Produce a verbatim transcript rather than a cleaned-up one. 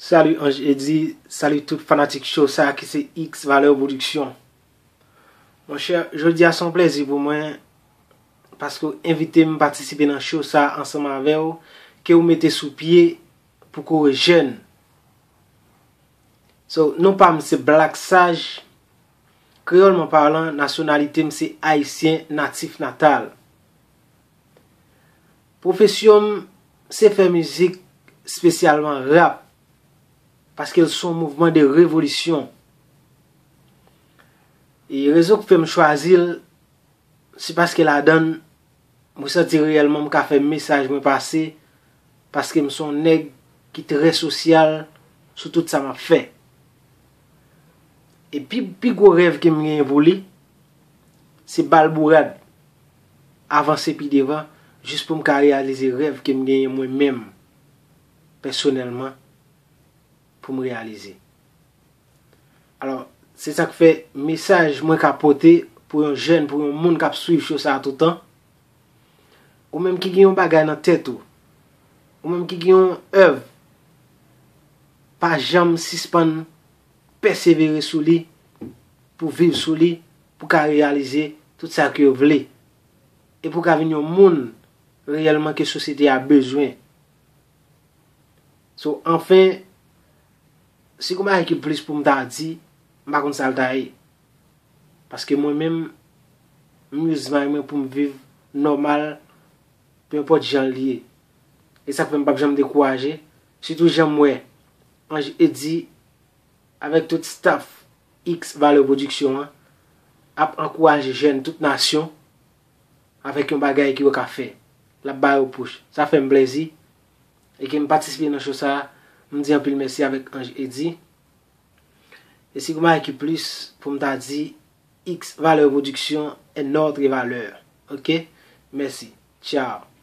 Salut Ange Eddy, salut tout fanatik show sa ki se X Valeur Production. Monchè, jodi a se yon plèzi pou mwen paske w envite m patisipe nan show sa ansanm avè w ke w mete sou pye pou kore jèn. So, non pa m se Black Saj. Kreyòlman palan, nasyonalite m se ayisyen natif natal. Pwofesyon m se fè mizik, espesyalman rap, paske l se yon mouvman de revolisyon. E rezon k fè m chwazi l, se paske ladan l, mwen santi reyèlman m ka fè mesaj mwen pase, paske m se yon nèg ki trè sosyal sou tout sa m ap fè. E pi, pi gwo rèv ke m genyen pou li, se ba l bourad, avanse pi devan, jis pou m ka reyalize rèv ke m genyen mwen menm, pèsonèlman, pou m reyalize. Alò, se sa k fè mesaj mwen ka pote pou yon jèn, pou yon moun k ap swiv show sa a toutan, ou menm ki gen yon bagay nan tèt ou, ou menm ki gen yon èv, pa janm sispann pèsevere sou li, pou viv sou li, pou ka reyalize tout sa ke w vle, e pou ka vin yon moun reyèlman ke sosyete a bezwen. So, anfen, si gon bagay ki plis pou m ta di, m pa konn sa l ta ye. Paske mwen menm, m use may mwen pou m viv nòmal, pe enpòt jan l ye. E sa k fè m p ap janm dekouraje, sitou jan m wè Ange Eddy avèk tout staff X Valeur Production an ap ankouraje jèn tout nasyon avèk yon bagay ke yo ka fè. L ap ba yo push. Sa fè m plèzi. E ke m patisipe nan show sa a, m di anpil mèsi avèk Ange Eddy. E si gon bagay ki plis pou m ta di, X Valeur Production, un autre valeur. Ok? Mèsi. Ciao.